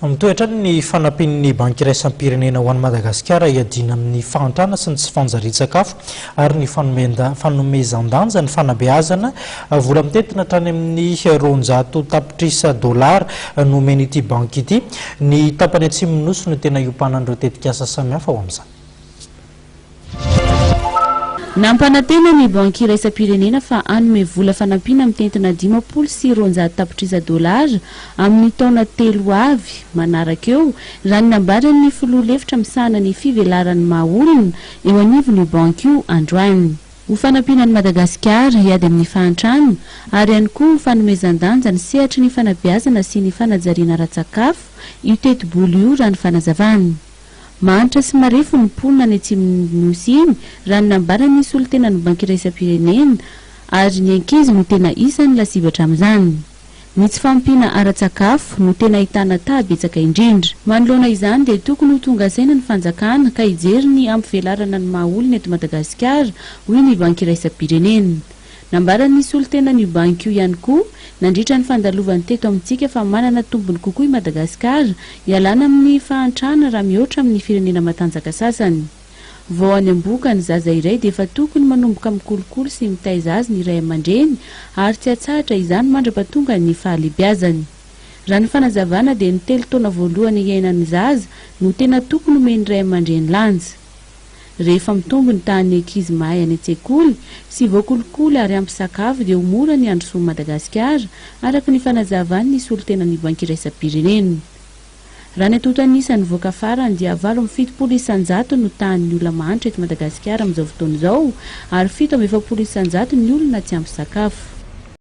Mitohy hatrany ny fanampian'ny Banky iraisam-pirenena ho an'i Madagasikara hiadiana amin'ny fahantrana sy ny tsy fanjarian-tsakafo ary ny fanomezan-danja ny fanabeazana. Vola mitentina hatrany amin'ny 200 tapitrisa dolara no omen'ity banky ity. Ny tapany atsimon'ny Nosy no tena iompanan'ireo tetikasa samihafa ho amin'izany. Nampanantena ny Banky iraisam-pirenena fa hanome vola fanampiana mitentina 250 tapitrisa dolara amin'ny taona telo ho avy manaraka eo, raha ny nambaran'ny filoha lefitra misahana ny fivelaran'ny maha olona eo anivon'io banky io androany. Ho fanampiana an'i Madagasikara hiady amin'ny fahantrana ary ihany koa ho fanomezan-danja ny sehatry ny fanabeazana sy ny fanajariana ara-tsakafo io tetibola io raha ny fanazavana. Mahantra sy marefo ny mponina any atsimon'ny Nosy iny, raha ny nambaran'ny solontenan'ny Banky iraisam-pirenena, ary ny ankizy no tena isan'ny lasibatra amin'izany. Ny tsy fahampiana ara-tsakafo no tena ahitana taha betsaka indrindra. Manoloana izany dia tokony ho tonga saina ny fanjakana ka hijery ny hampivelarana ny maha olona eto Madagasikara, hoy ny Banky iraisam-pirenena. Nambaran'ny solontenan'io banky io ihany koa nandritra ny fandalovany teto amintsika fa manana tombony kokoa i Madagasikara hialana amin'ny fahantrana raha mihoatra amin'ny firenena matanjaka sasany. Vao any am-bohoka ny zaza iray dia efa tokony manomboka mikolokolo sy mitaiza azy ny ray aman-dreny ary tsy atsahatra izany mandra-pahatonga ny fahalebiazany. Raha ny fanazavana dia ny telo taona voalohany iainan'ny zaza no tena tokony omen'ny ray aman-dreny lanja. Rehefa mitombo ny tahan'ny ankizy mahay any an-tsekoly sy voakolikoly ary ampy sakafo dia ho mora ny handrosoan'i Madagasikara, araka ny fanazavan'ny solontenan'ny Banky iraisam-pirenena. Raha ny antontan'isa nivoaka farany dia 78% no tahan'ny olona mahantra eto Madagasikara amin'izao fotoana izao ary 47% ny olona tsy ampy sakafo.